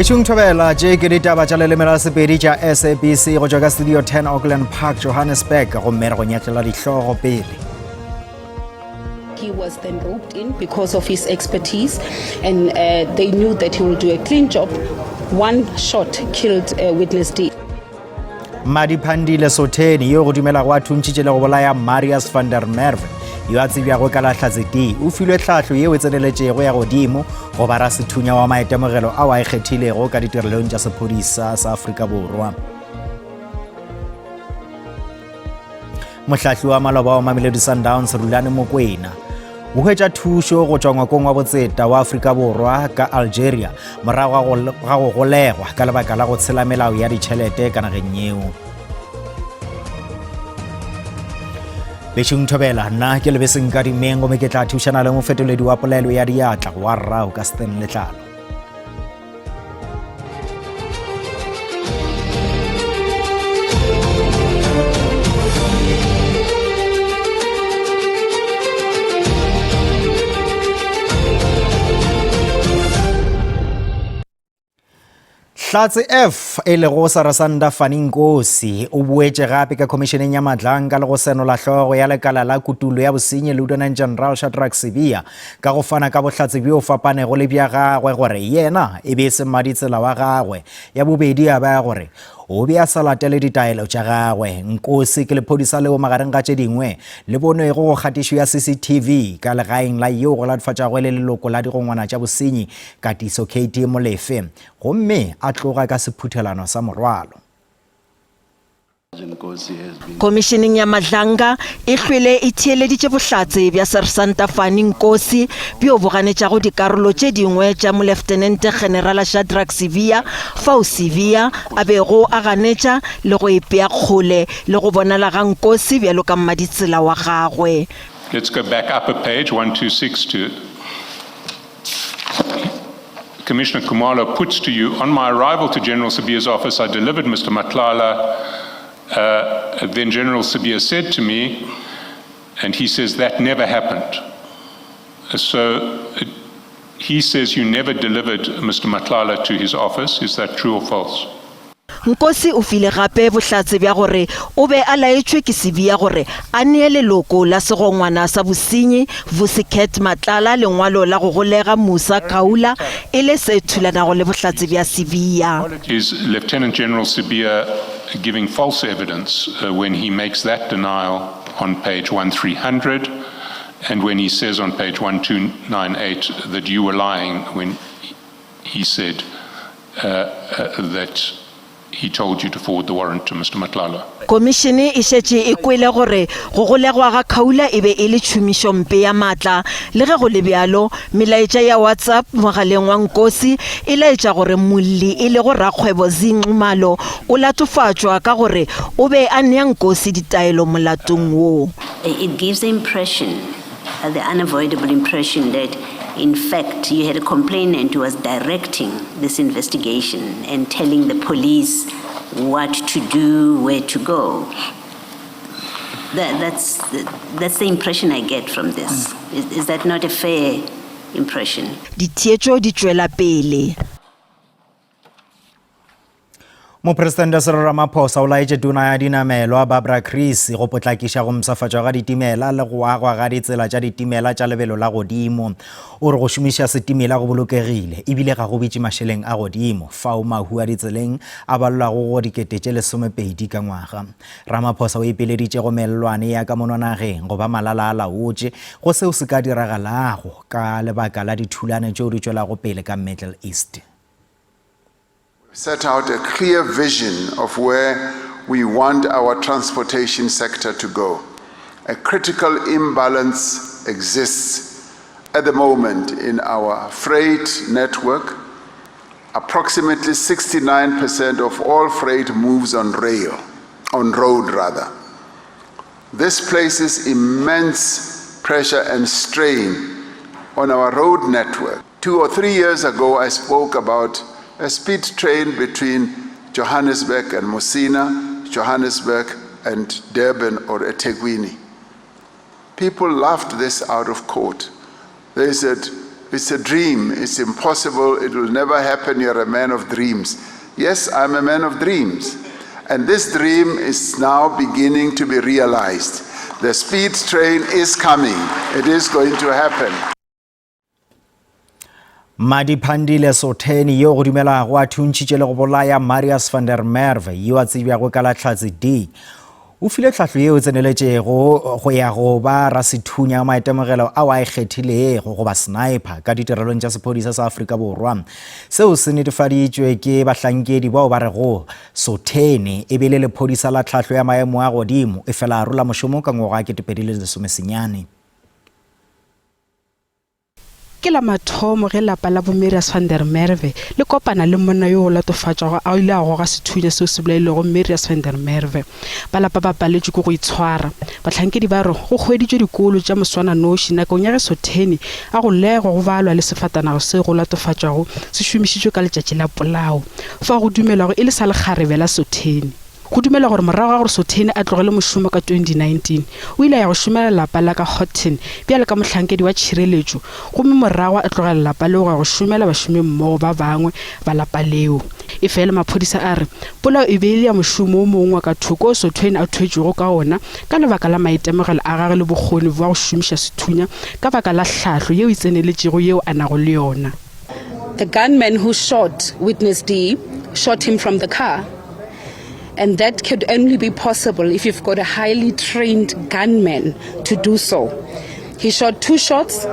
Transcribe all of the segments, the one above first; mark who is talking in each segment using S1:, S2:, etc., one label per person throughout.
S1: Bešong thobela tše ke ditaba tša leleme la Sepedi tša SABC go tšwa ka studio 10 Auckland Park Johannesburg gomme re go nyatlela dihlogo pele.
S2: He was then roped in because of his expertise and uh, they knew that he will do a clean job. One shot killed uh, witness D.
S1: Mmadiphandile Sotheni yo go dumelago a thuntšhitše le go bolaya Marius van der Merwe yo a tsebjago ka la Hlatse D o filwe tlhahlo yeo e tseneletšego ya godimo go ba rasethunya wa maitemogelo ao a ikgethilego ka ditirelong tša sephodisa sa Afrika Borwa. Mohlahli wa maloba wa Mamelodi Sundowns Rulani Mokwena o hwetša thušo go tšwa ngwakong wa botseta wa Afrika Borwa ka Algeria morago ga go golegwa ka lebaka la go tshela melao ya ditšhelete ka nageng yeo. Bešong Thobela, nna ke Lebeseng Kadimeng gomme ke tla thušana le mofetoledi wa polelo ya diatla wa rrago ka Stan Letlalo. Hlatse F e lego Sarasanda Fani Nkosi o boetše gape ka khomišeneng ya Madlanka le go senola hlogo ya lekala la kutulo ya bosenyi Lieutenant General Shadrack Sibiya ka go fana ka bohlatse bjo fapanego le bja gagwe gore yena e be e se mmaditsela wa gagwe. Ya bobedi ya ba ya gore o be a sa latele ditaelo tša gagwe. Nkosi ke lephodisa leo magareng ga tše dingwe le bonwego go kgatišo ya CCTV ka legaeng la yeo go latofatšwago e le leloko la digongwana tša bosenyi Katiso KT Molefe gomme a tloga ka sephuthelano sa morwalo.
S3: Khomišeneng ya Madlanga e hlwele e theeleditše bohlatse bja Sersanta Fani Nkosi bjo bo ganetšago dikarolo tše dingwe tša Moleftenente Generala Shadrack Sibiya fao Sibiya a bego a ganetša le go ipea kgole le go bonala ga Nkosi bjalo ka mmaditsela wa gagwe.
S4: Let's go back up a page, 1262. Commissioner Kumalo puts to you, on my arrival to General Sibiya's office, I delivered Mr. Matlala. Uh, then General Sibiya said to me, and he says that never happened. So uh, he says you never delivered Mr. Matlala to his office. Is that true or false?
S3: Nkosi o file gape bohlatse bja gore o be a laetšwe ke Sibiya gore a nee leloko la segongwana sa bosenyi Vusi Cat Matlala lengwalo la go golega Musa Khawula e le se thulanago le bohlatse bja Sibiya.
S4: Is Lieutenant General Sibiya giving false evidence when he makes that denial on page 1300 and when he says on page 1298 that you were lying when he said uh, uh, that he told you to forward the warrant to Mr. Matlala.
S3: Komišene e šetše e kwele gore go golegwa ga Khawula e be e le tšhomišompe ya maatla. Le ge go le bjalo, melaetša ya WhatsApp mogaleng wa Nkosi e laetša gore molli e lego rakgwebo Zee Nxumalo o latofatšwa ka gore o be a nea Nkosi ditaelo molatong wo.
S5: It gives the impression the unavoidable impression that in fact you had a complainant who was directing this investigation and telling the police what to do, where to go. That, that's, that's the impression I get from this. Mm. Is, is that not a fair impression?
S3: Ditšhietšo di tšwela pele.
S1: Mopresidente Cyril Ramaphosa o laetše tona ya dinamelwa Barbara Creecy go potlakiša go mpshafatšwa ga ditimela le go agwa ga ditsela tša ditimela tša lebelo la godimo. O re go šomiša setimela go bolokegile ebile ga go bitše mašeleng a godimo fao mahu a ditseleng a balelwago go dikete tše lesomepedi ka ngwaga. Ramaphosa o ipileditše go mellwane ya ka mono nageng go ba malala a laotše go seo se ka diragalago ka lebaka la dithulano tšeo di tšwelago pele ka Middle East.
S6: Set out a clear vision of where we want our transportation sector to go. A critical imbalance exists at the moment in our freight network. Approximately 69% of all freight moves on rail, on road rather. This places immense pressure and strain on our road network. Two or three years ago, I spoke about a speed train between Johannesburg and Musina, Johannesburg and Durban or eThekwini. People laughed this out of court. They said, it's a dream, it's impossible, it will never happen, you're a man of dreams. Yes, I'm a man of dreams. And this dream is now beginning to be realized. The speed train is coming, it is going to happen.
S1: Madiphandile Sotheni yo go dumelago a thuntšhitše le go bolaya Marius van der Merwe yo a tsebjago ka la Hlatse D o file tlhahlo yeo e tseneletšego go ya go ba rasethunya wa maitemogelo ao a ikgethilego goba sniper ka ditirelong tša sephodisa sa Afrika Borwa. Seo se netefaditšwe ke bahlankedi bao ba rego Sotheni e be le lephodisa la tlhahlo ya maemo a godimo efela a rola mošomo ka ngwaga wa 2019.
S7: Ke la mathomo ge lapa la boMarius van der Merwe le kopana le monna yo go latofatšwago a ile a goga sethunya seo se bolailego Marius van der Merwe. Ba lapa ba paletšwe ke go itshwara. Bahlankedi ba re go hweditšwe dikolo tša moswananoši nakong ya ge Sotheni a golegwa go balwa le sefatanaga seo go latofatšwago se šomišitšwe ka letšatši la polao, fao go dumelwago e le sa lekgarebe la Sotheni. Go dumelwa gore morago ga gore Sotheni a tlogele mošomo ka 2019, o ile a ya go šomela lapa la ka Houghton bjalo ka mohlankedi wa tšhireletšo gomme morago a tlogela lapa leo go ya go šomela bašomimmogo ba bangwe ba lapa leo. Efela maphodisa a re polao e be e le ya mošomo wo mongwe wa ka thoko wo Sotheni a thwetšwego ka wona ka lebaka la maitemogelo a gagwe le bokgoni bja go šomiša sethunya ka baka la hlahlo yeo e tseneletšego yeo a nago le yona.
S2: The gunman who shot witness D shot him from the car. And that could only be possible if you've got a highly trained gunman to do so. He shot two shots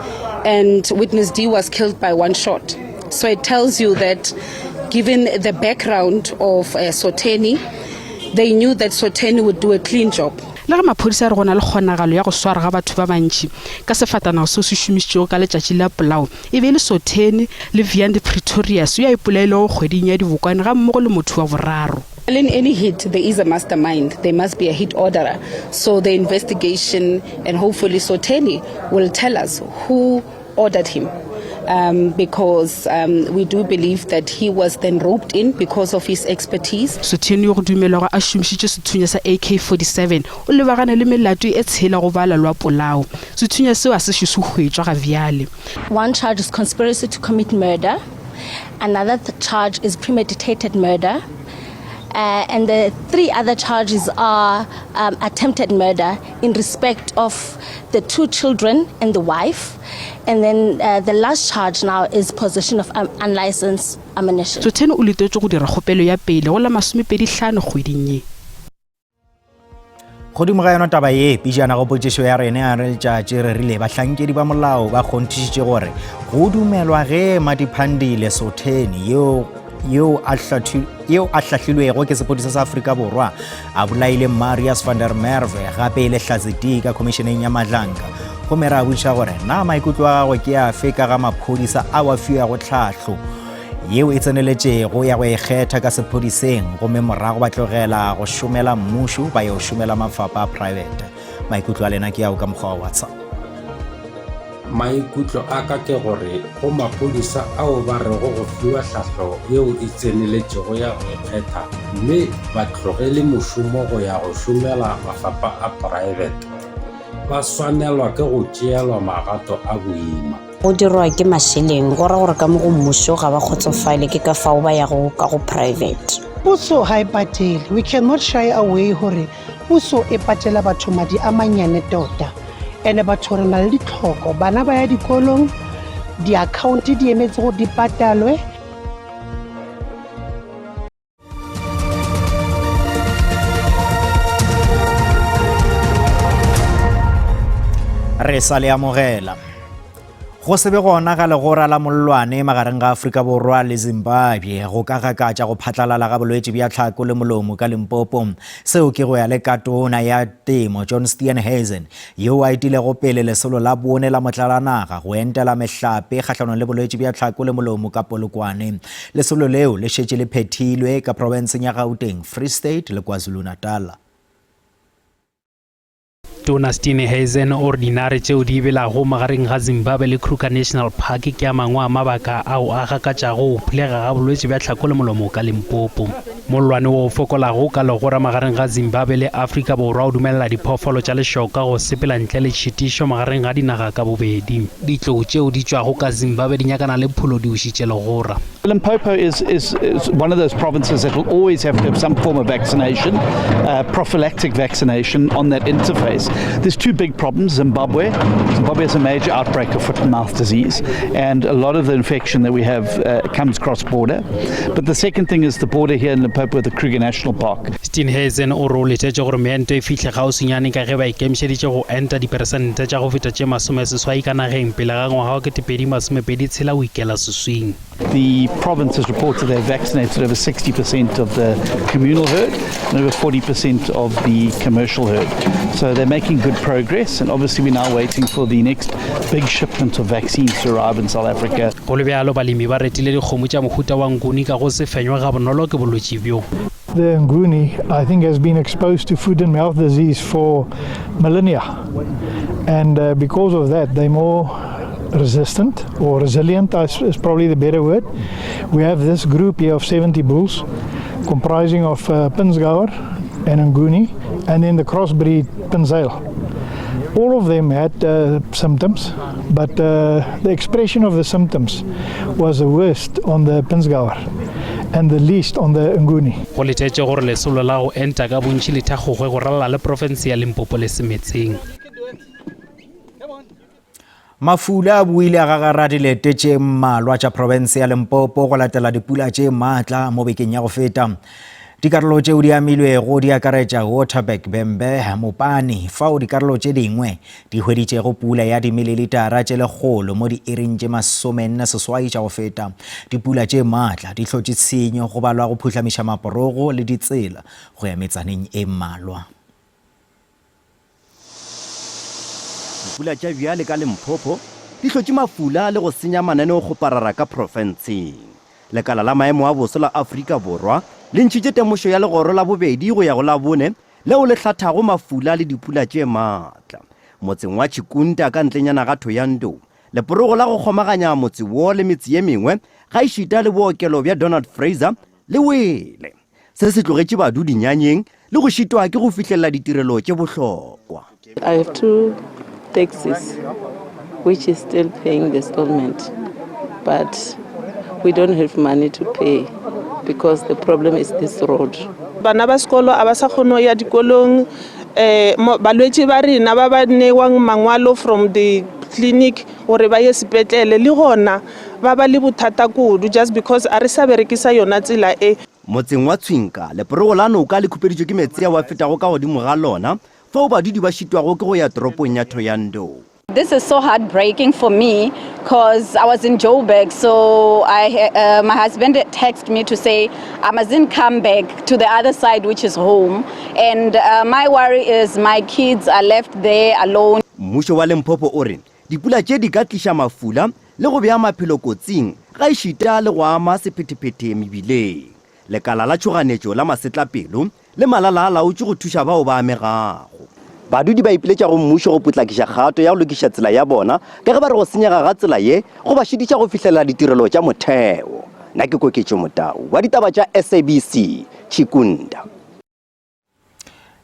S2: and witness D was killed by one shot. So it tells you that given the background of uh, Soteni, they knew that Soteni would do a clean job.
S7: Le ge maphodisa a re go na le kgonagalo ya go swara ga batho ba bantši ka sefatanaga seo se šomišitšwego ka letšatši la polao, E be e le Sotheni le Viandi Pretorius yo a ipolailego kgweding ya Dibokwane gammogo le motho wa boraro.
S2: In any hit there is a mastermind, there must be a hit orderer, so the investigation and hopefully Sotheni will tell us who ordered him. Um, because um, we do believe that he was then roped in because of his expertise.
S7: Sotheni yo go dumelwago a šomišitše sethunya sa AK-47 o lebagane le melato e tshela go bala lwa polao. Sethunya seo a se šo se hwetšwa ga bjale.
S8: One charge is conspiracy to commit murder, another charge is premeditated murder, uh, and the three other charges are um, attempted murder in respect of the two children and the wife. And then uh, the last charge now is possession of um, unlicensed ammunition.
S7: Sotheni o letetšwe go dira kgopelo ya pele go la masomepedighlano kgweding ye.
S1: Godimo ga yona taba ye, pejana go potšišo ya rena ya re letšatši re rile bahlankedi ba molao ba kgonthišitše gore go dumelwa ge Madiphandile Sotheni yeo yeo a hlahlilwego ke sepodisa sa Afrika Borwa a bolaile Marius van der Merwe gape e le hlatse ka khomišeneng ya Madlanka. Gomme ra botšiša gore na maikutlo a gagwe ke afe ka ga maphodisa ao a fiwago tlhahlo yeo e tseneletšego ya go ikgetha ka sephodiseng gomme morago ba tlogela go šomela mmušo ba yo šomela mafapa a private. Maikutlo a lena ke ao ka mokgwa wa WhatsApp.
S9: Maikutlo a ka ke gore go maphodisa ao ba rego go fiwa hlahlo yeo e tseneletšego ya go ikgetha mme ba tlogele mošomo go ya go šomela mafapa a private, ba swanelwa ke go tšeelwa magato a boima.
S5: Go dirwa ke mašeleng, go ra gore ka mo go mmušo ga ba kgotsofale ke ka fao ba yago ka go private.
S10: Puso ga e patele, we cannot shy away gore puso e patela batho madi a manyane tota ene batho re na le ditlhoko, bana ba ya dikolong, di-account di emetse gore di patalwe.
S1: Re sa le amogela. Go se be gona ga legora la mollwane magareng ga Afrika Borwa le Zimbabwe go ka gakatša go phatlalala ga bolwetši bja tlhako le molomo ka Limpopo. Seo ke go ya le ka tona ya temo John Steenhuisen yo a etilego pele lesolo la bone la motlalanaga go entela mehlape kgahlanong le bolwetši bja tlhako le molomo ka Polokwane. Lesolo leo le šetše le phethilwe ka profenseng ya Gauteng, Free State le KwaZulu-Natal.
S11: Tona Steenhuisen o re dinare tšeo di belago magareng ga Zimbabwe le Kruger National Park ke a mangwe a mabaka ao a gakatšago go phulega ga bolwetši bja tlhako le molomo ka Limpopo. Mollwane wo o fokolago ka legora magareng ga Zimbabwe le Afrika Borwa o dumelela diphoofolo tša lešoka go sepela ntle le tšhitišo magareng ga dinaga ka bobedi. Ditlou tšeo di tšwago ka Zimbabwe di nyakana le pholo di ušitše legora.
S12: Limpopo is, is, is one of those provinces that will always have to have some form of vaccination, uh, prophylactic vaccination on that interface. There's two big problems. Zimbabwe. Zimbabwe has a major outbreak of foot and mouth disease, and a lot of the infection that we have uh, comes cross border. But the second thing is the border here in Limpopo with the Kruger National Park.
S11: Steenhuisen o re o letetše gore meento e fihle kgauswinyane ka ge ba ikemišeditše go enta diperesente tša go feta tše 80 ka nageng pele ga ngwaga wa 2026 o ikela seswing.
S12: The province has reported they've vaccinated over 60% of the communal herd and over 40% of the commercial herd. So they're making good progress, and obviously we're now waiting for the next big shipment of vaccines to arrive in South Africa.
S11: Go le bjalo, balemi ba retile dikgomo tša mohuta wa Nguni ka go se fenywe gabonolo ke bolwetši bjo.
S13: The Nguni, I think, has been exposed to foot and mouth disease for millennia. And uh, because of that, they're more resistant or resilient is probably the better word. We have this group here of 70 bulls comprising of uh, Pinzgauer and Nguni and then the crossbreed Pinzale. All of them had uh, symptoms, but uh, the expression of the symptoms was the worst on the Pinzgauer and the least on the Nguni.
S11: Go letetše gore lesolo la go enta ka bontši le thakgogwe go ralala le profense ya Limpopo le Semetseng.
S1: Mafula a boile a gagara dilete tše mmalwa tša profense ya Limpopo go latela dipula tše maatla mo bekeng ya go feta. Dikarolo tšeo di amilwego di akaretša Waterberg, Bembe, Mopani, fao dikarolo tše dingwe di hweditšego pula ya dimililitara tše lekgolo mo diiring tše 48 tša go feta. Dipula tše maatla di hlotše tshenyo go balwa go phuhlamiša maporogo le ditsela go ya metsaneng e mmalwa.
S14: Dipula tša bjale ka Limpopo di hlotše mafula le go senya mananeokgoparara ka profenseng. Lekala la maemo a boso la Afrika Borwa le ntšhitše temošo ya legoro la bobedi go ya go la bone leo le hlathago mafula le dipula tše maatla. Motseng wa Chikunta ka ntlenyana ga Thohoyandou, leporogo la go kgomaganya motse wo le metse ye mengwe gaešita le bookelo bja Donald Fraser le wele. Se se tlogetše badudi nyanyeng le go šitwa ke go fihlelela ditirelo tše bohlokwa.
S15: I have two taxis which is still paying the installment but we don't have money to pay because the problem is this road.
S16: Bana ba sekolo a ba sa kgone go ya dikolong um balwetši ba rena ba ba newang mangwalo from the clinic gore ba ye sepetlele le gona ba ba le bothata kudu just because a re sa berekisa yona tsela e.
S14: Motseng wa Tshwinka, leporogo la noka le khupeditšwe ke meetse ao a fetago ka godimo ga lona, fao badudi ba šitwago ke go ya toropong ya Thohoyandou.
S17: This is so heartbreaking for me because I was in Joburg, so I, uh, my husband texted me to say I mustn't come back to the other side, which is home. And uh, my worry is my kids are left there alone.
S14: Mmušo wa Limpopo o re Dipula tše di ka tliša mafula le go bea maphelo kotsing gaešita le go ama sephethephethe mebileng. Lekala la tšhoganetšo la masetlapelo le malala a laotšwe go thuša bao ba amegago. Badudi ba ipiletša go mmušo go potlakiša kgato ya go lokiša tsela ya bona ka ge ba re go senyega ga tsela ye go ba šitiša go fihlelela ditirelo tša motheo. Nna ke Koketšo Motau wa ditaba tša SABC, Chikunda.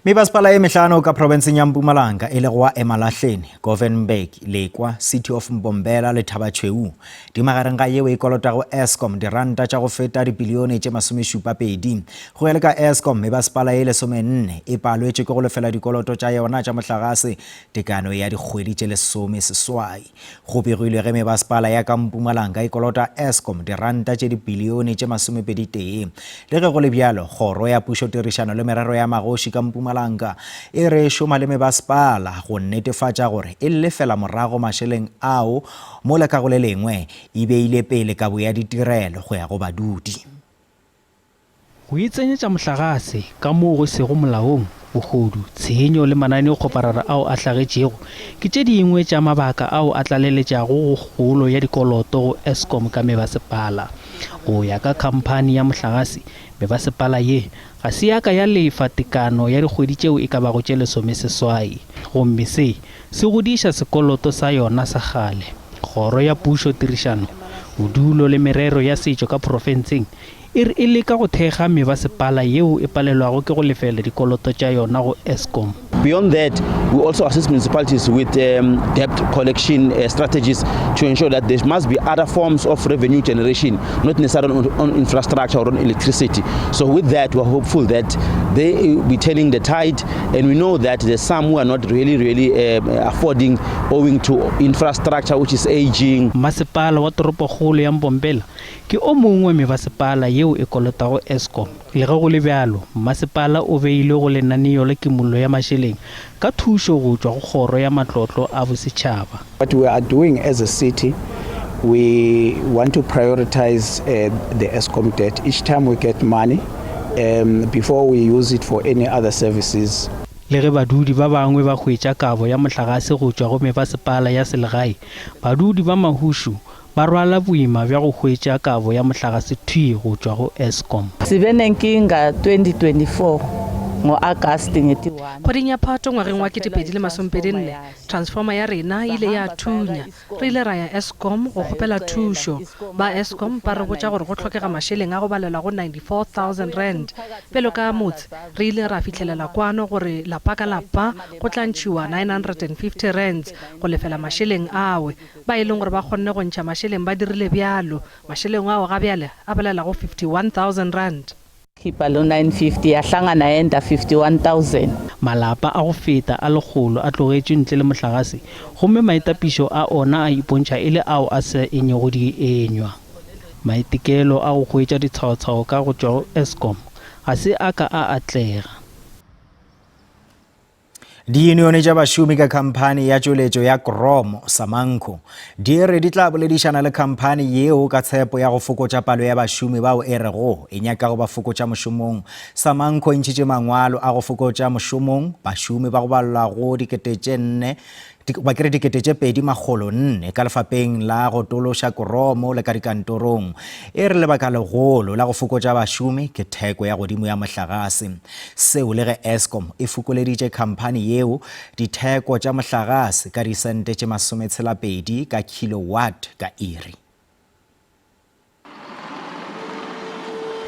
S1: Mebasepala e mehlano ka profenseng ya Mpumalanga e lego wa Emalahleni, Govenberg, Lekwa, City of Mbombela le Thabatšhweu di magareng ga yeo e kolotago Eskom diranta tša go feta dibilione tše masomešupapedi. Go ya le ka Eskom, mebasepala e lesomenne e palwetše ke go lefela dikoloto tša yona tša mohlagase tekano ya dikgwedi tše lesomeseswai. Go begilwe ge mebasepala ya ka Mpumalanga e kolota Eskom diranta tše dibilione tše masomepeditee. Le ge go le bjalo, Kgoro ya Pušotirišano le Merero ya Magoši ka Mpumalanga e re e šoma le mebasepala go netefatša gore e lefela morago mašeleng ao mola ka go le lengwe e beile pele kabo ya ditirelo go ya go badudi.
S11: Go itsenyetša mohlagase ka moo go sego molaong, bohodu, tshenyo le mananeokgoparara ao a hlagetšego ke tše dingwe tša mabaka ao a tlaleletšago go kgolo ya dikoloto go Eskom ka mebasepala. Go ya ka khamphani ya mohlagase, mebasepala ye ga se ya ka ya lefa tekano ya dikgwedi tšeo e ka bago tše lesomeseswai gomme se se godiša sekoloto sa yona sa kgale. Kgoro ya Pušo, Tirišano, Bodulo le Merero ya Setšo ka profenseng. e re e leka go thekga mebasepala yeo e palelwago ke go lefela dikoloto tša yona go Eskom.
S18: Beyond that, we also assist municipalities with um, debt collection uh, strategies to ensure that there must be other forms of revenue generation, not necessarily on, on infrastructure or on electricity. So with that, we're hopeful that they will be turning the tide, and we know that there's some who are not really, really uh, affording owing to infrastructure which is aging.
S11: Masepala wa toropokgolo ya Mbombela ke o mongwe wa mebasepala yeo e kolotago Eskom. Le ge go le bjalo, mmasepala o beilwe go lenaneo la kimollo ya mašeleng ka thušo go tšwa go Kgoro ya Matlotlo a Bosetšhaba.
S19: What we are doing as a city, we want to prioritize uh, the Eskom debt. Each time we get money, um, before we use it for any other services.
S11: Le ge badudi ba bangwe ba hwetša kabo ya mohlagase go tšwa go mebasepala ya selegae, badudi ba Mahushu Ba rwala boima bja go hwetša kabo ya mohlagase thwii go tšwa go Eskom.
S15: Sibe nenkinga 2024 ngo-Agasti ngeti-1.
S7: Kgweding ya Phato ngwageng wa 2024, transformer ya rena e ile ya thunya. Re ile ra ya Eskom go kgopela thušo. Ba Eskom ba re botša gore go hlokega mašeleng a go balelwa go R94,000. Bjalo ka motse, re ile ra fihlelela kwano gore lapa ka lapa go tla ntšhiwa R950 go lefela mašeleng ao. Ba e leng gore ba kgonne go ntšha mašeleng ba dirile bjalo. Mašeleng ao ga bjale a bolela go R51,000.
S15: Khipha lo 950 ya hlangana yenta 51000.
S11: Malapa a go feta a lekgolo a tlogetšwe ntle le mohlagase gomme maitapišo a ona a ipontšha e le ao a sa enyego dienywa. Maitekelo a go hwetša ditshwaotshwao ka go tšwa go Eskom ga se a ka a atlega.
S1: Diyunione tša bašomi ka khamphani ya tšweletšo ya Chrome, Samanco, di re di tla boledišana le khamphani yeo ka tshepo ya go fokotša palo ya bašomi bao e rego e nyaka go ba fokotša mošomong. Samanco e ntšhitše mangwalo a go fokotša mošomong bašomi ba go balelwa go 4000 ba ke re 2400 ka lefapeng la go tološa koromo le ka dikantorong. E re lebaka legolo la go fokotša bašomi ke theko ya godimo ya mohlagase. Seo le ge Eskom e fokoleditše khamphani yeo ditheko tša mohlagase ka disente tše masometshelapedi ka kilowatt ka iri.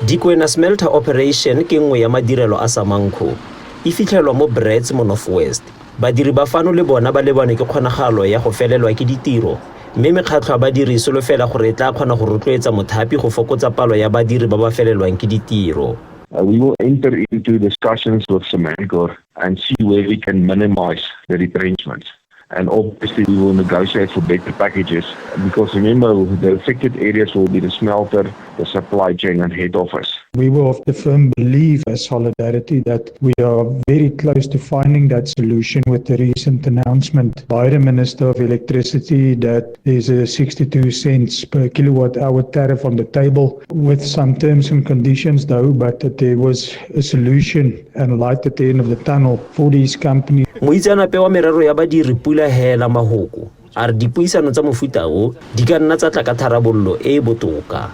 S20: Dikwena Smelter Operation ke nngwe ya madirelo a Samancor. E fitlhelwa mo Brits mo North West. Badiri ba fano le bona ba lebanwe ke kgonagalo ya go felelwa ke ditiro, mme mekgatlho ya badiri e solofela gore e tla kgona go rotloetsa mothapi go fokotsa palo ya badiri ba ba felelwang ke ditiro.
S21: We will enter into discussions with Samancor and see where we can minimize the retrenchments. And obviously we will negotiate for better packages because remember the affected areas will be the smelter, the supply chain and head office.
S22: We were of the firm belief as Solidarity that we are very close to finding that solution with the recent announcement by the Minister of Electricity that there's a 62 cents per kilowatt hour tariff on the table with some terms and conditions though, but that there was a solution and light at the end of the tunnel for these companies.
S20: Moitseanape wa merero ya badiri Pula Hela Mahoko a re dipuisano tsa mofuta o di ka nna tsa tla ka tharabololo e e botoka.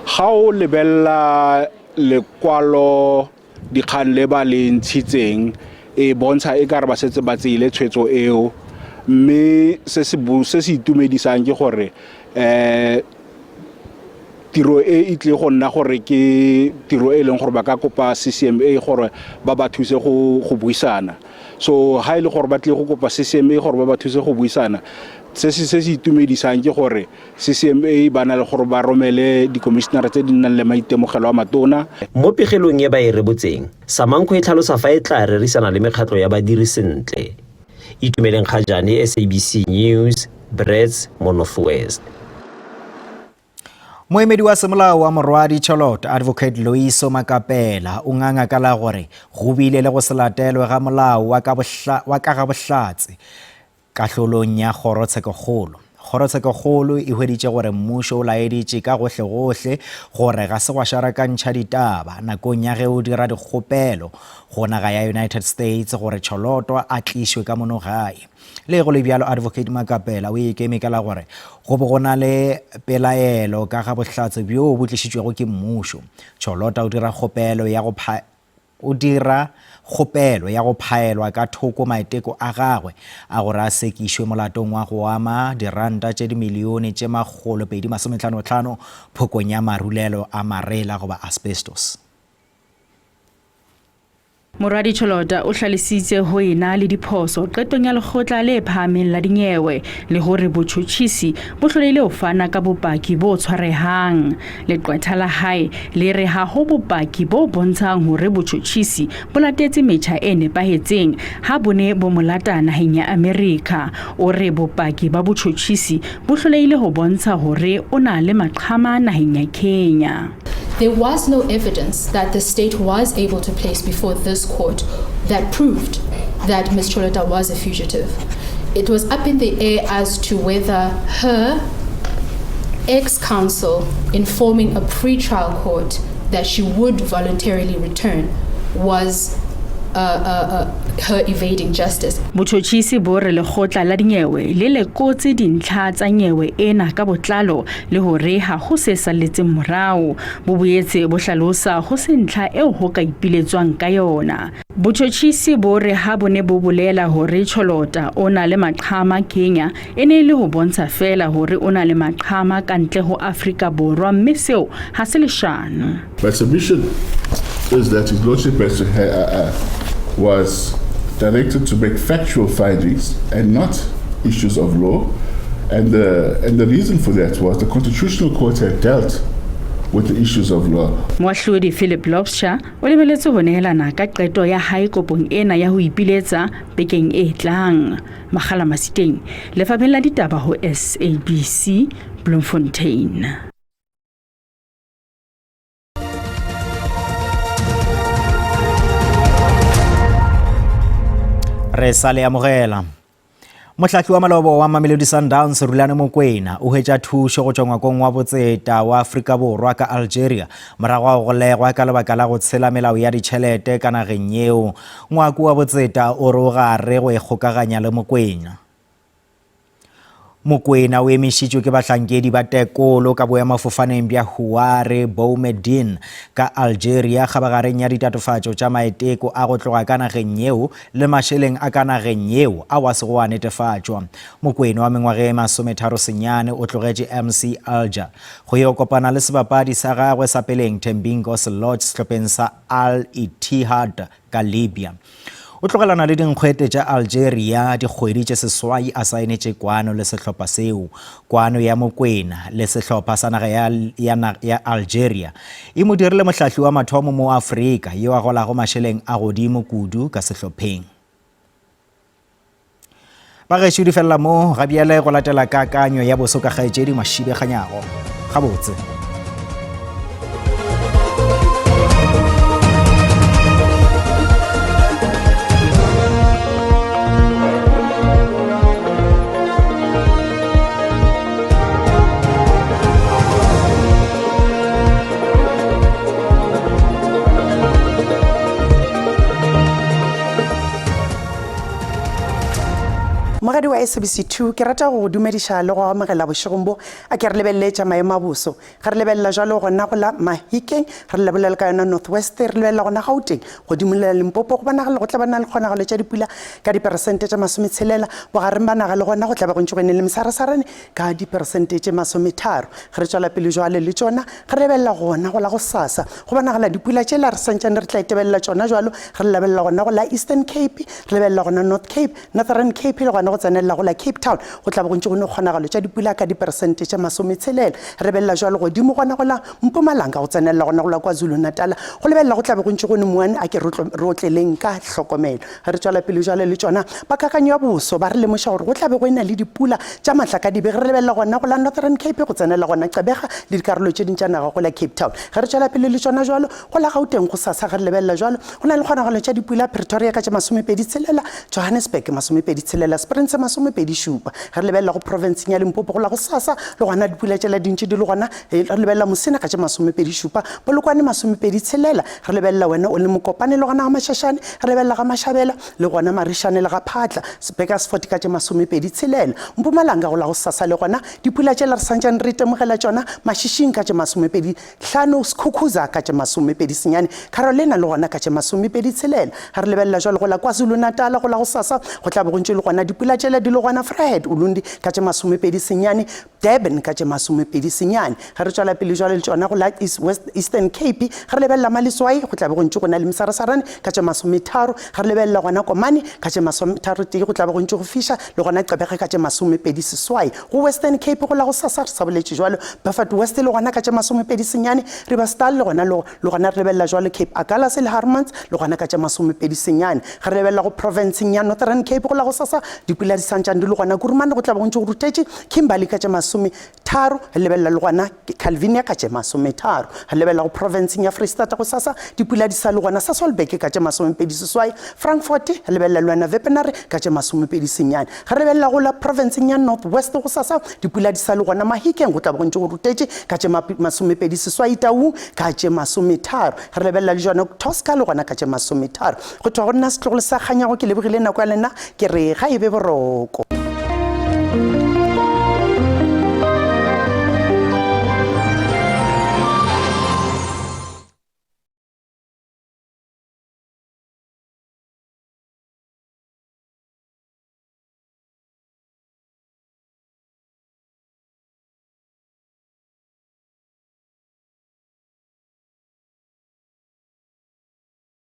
S23: Ga o lebelela lekwalo dikgang le ba le ntshitseng e bontsha e kare ba setse ba tseile tshwetso eo mme se se se se itumedisang ke gore um tiro e e tlile go nna gore ke tiro e leng gore ba ka kopa CCMA gore ba ba thuse go go buisana so ha e le gore ba tlile go kopa CCMA gore ba ba thuse go buisana se se se se itumedisang ke gore CCMA ba na le gore ba romele dikomišenara tse di nang le maitemogelo a matona.
S20: Mo pegelong e ba e rebotseng, Samankho e tlhalosa fa e tla rerisana le mekgatlho ya badiri sentle. Itumeleng Kgajane, SABC News, Brits, mo North West.
S1: Moemedi wa semolao wa Morwadi Cholot, Advocate Loiso Makapela, o nganga ka la gore go bile le go se latelwe ga molao wa ka wa ka ga bohlatse kahlolong ya kgorotshekokgolo. Kgorotshekokgolo e hweditše gore mmušo o laeditše ka gohlegohle gore ga se gwa šarakantšha ditaba nakong ya ge o dira dikgopelo go naga ya United States gore Cholotwa a tlišwe ka mono gae. Le go le bjalo, Advocate Makapela o ikeme ka la gore go be go na le pelaelo ka ga bohlatse bjoo bo tlišitšwego ke mmušo. Cholota o dira kgopelo ya go. o dira kgopelo ya go phaelwa ka thoko maiteko a gagwe a gore a sekišwe molatong wa go ama diranta tše dimilione tše 255 phokong ya marulelo a marela goba asbestos.
S3: Morwadi Cholota o hlalositse ho ena le diphoso qetong ya lekgotla le phahameng la dinyewe le hore botjhotjhisi bo hlolehile ho fana ka bopaki bo tshwarehang. Leqwetha la hae le re ha ho bopaki bo bontshang hore botjhotjhisi bo latetse metjha e nepahetseng ha bo ne bo mo lata naheng ya Amerika. O re bopaki ba botjhotjhisi bo hlolehile ho bontsha hore o na le maqhama naheng ya Kenya.
S4: There was no evidence that the state was able to place before this court that proved that Ms. Cholota was a fugitive. It was up in the air as to whether her ex-counsel informing a pre-trial court that she would voluntarily return was uh, uh, uh, her evading justice.
S3: Botjhotjhisi bo re lekgotla la dinyewe le lekotse dintlha tsa nyewe ena ka botlalo le hore ha ho se salletseng morao. Bo boetse bo hlalosa ho se ntlha eo ho ka ipiletswang ka yona. Botjhotjhisi bo re ha bo ne bo bolela hore Cholota o na le maqhama Kenya, e ne e le ho bontsha feela hore o na le maqhama ka ntle ho Afrika Borwa mme seo ha se leshano.
S6: My submission is that His Lordship has, uh, uh, was directed to make factual findings and not issues of law. And the, and the reason for that was the Constitutional Court had dealt with the issues of law.
S3: Moahlodi Philip Lobsha o lebeletse ho nehelana ka qeto ya hae kopong ena ya ho ipiletsa bekeng e tlang. Makgala Masiteng, Lefapheng la Ditaba ho SABC, Bloemfontein.
S1: Re sa le amogela. Mohlahli wa malobo wa Mamelodi Sundowns Rulani Mokwena o hwetša thušo go tšwa ngwakong wa botseta wa Afrika Borwa ka Algeria morago ga go golegwa ka lebaka la go tshela melao ya ditšhelete ka nageng yeo. Ngwako wa botseta o re o gare go ikgokaganya le Mokwena. Mokwena o emišitšwe ke bahlankedi ba tekolo ka boemafofaneng bja Houari Boumediene ka Algeria kgabagareng ya ditatofatšo tša maiteko a go tloga ka nageng yeo le mašeleng a ka nageng yeo ao a sego a netefatšwa. Mokwena wa mengwaga e 39 o tlogetše MC Alger go yo kopana le sebapadi sa gagwe sa peleng Thembinkosi Lorch sehlopheng sa Al Ittihad ka Libya. O tlogelana le dinkgwete tša Algeria dikgwedi tše seswai a saenetše kwano le sehlopha seo. Kwano ya Mokwena le sehlopha sa naga ya, ya, ya Algeria e mo dirile mohlahli wa mathomo mo Afrika yo a golago mašeleng a godimo kudu ka sehlopheng. Bagešo di felela mo ga bjale go latela kakanyo ya boso ka kgaetšedi Mashibe Kganyago. Gabotse.
S24: Mogadi wa SABC 2 ke rata go go dumediša le go amogela bošegong bo a ke re lebelele tša maemo a boso ge re lebelela jalo gona go la Mahikeng re lebelela ka yona North West re lebelela gona Gauteng godimo le la Limpopo go bonagala go tla ba na le kgonagalo tša dipula ka diperesente tša masometšhelela bogareng ba naga le gona go tla be go ntše go ene le mesarasarane ka diperesente tše masometharo ge re tšwela pele jwale le tšona ge re lebelela gona go la gosasa go bonagala dipula tšela re santšane re tla itebelela tšona jwalo re lebelela gona go la Eastern Cape re lebelela gona North Cape Northern Cape le gona go tsenelela go la Cape Town go tla be go ntše go ne kgonagalo tša dipula ka diperesente tše masometshelela re lebelela jwalo godimo gona go la Mpumalanga go tsenelela gona go la KwaZulu Natala go lebelela go tla be go ntše go ne moane a ke re otleleng ka hlokomelo Ge re tšwela pele jwale le tšona, ba kakanyo ya boso ba re lemoša gore go tla be go e-na le dipula tša matlakadibe ge re lebelela gona go la Northern Cape go tsenela gona Gqeberha le dikarolo tše ding tša naga go la Cape Town. Ge re tšwela pele le tšona jwalo go la Gauteng gosasa ge re lebelela jwalo go na le kgonagalo tša dipula Pretoria ka tše 26, Johannesburg 26, Springs. tse 27. Ge re lebelela go profenseng ya Limpopo go la gosasa le gona dipula tšela di ntše di le gona, re lebelela Musina ka tše 27, Polokwane 26, re lebelela wena o le Mokopane le gona ga Mashashane, re lebelela ga Mashabela le gona Marishane le ga Phatla, Burgersfort ka tše 26, Mpumalanga go la gosasa le gona dipula tšela re santšane re itemogela tšona, Mashishing ka tše 25, Skhukhuza ka tše 29, Carolina le gona ka tše 26. Ge re lebelela jwalo go la KwaZulu-Natal go la gosasa go tla be go ntše le gona dipula tšela di le gona Vryheid, Ulundi ka tše 29, Durban ka tše 29. Ge re tšwela pele jwalo le tšona go la East, West, Eastern Cape, ge re lebelela Maletswai go tla be go ntše go na le mesarasarane ka tše 30. Ge re lebelela gona Komani ka tše 33 go tla be go ntše go fiša le gona Gqeberha ka tše 28. Go Western Cape go la gosasa re sa boletše jwalo, Beaufort West le gona ka tše 29, Riberstal le gona le le gona re lebelela jwalo Cape Agulhas le Harmans le gona ka tše 29. Ge re lebelela go profenseng ya Northern Cape go la gosasa dipula di santšane di le gona Kurumane go tla be go ntše go ruthetše, Kimberley ka tše 30, re lebelela le gona Calvinia ka tše 30. Re lebelela go profenseng ya Freistata gosasa dipula di sa le gona Sasolburg ka tše 28, Frankfort re lebelela le wena Wepener ka tše 29. Ge re lebelela go la profenseng ya North West gosasa, dipula di sa le gona Mahikeng go tla be go ntše go rutetše ka tše 28, Taung ka tše 30. Ge re lebelela le jona Tosca le gona ka tše 30. Go tšwa go nna setlogolo sa Kganyago ke lebogile nako ya lena ke re ga e be boroko.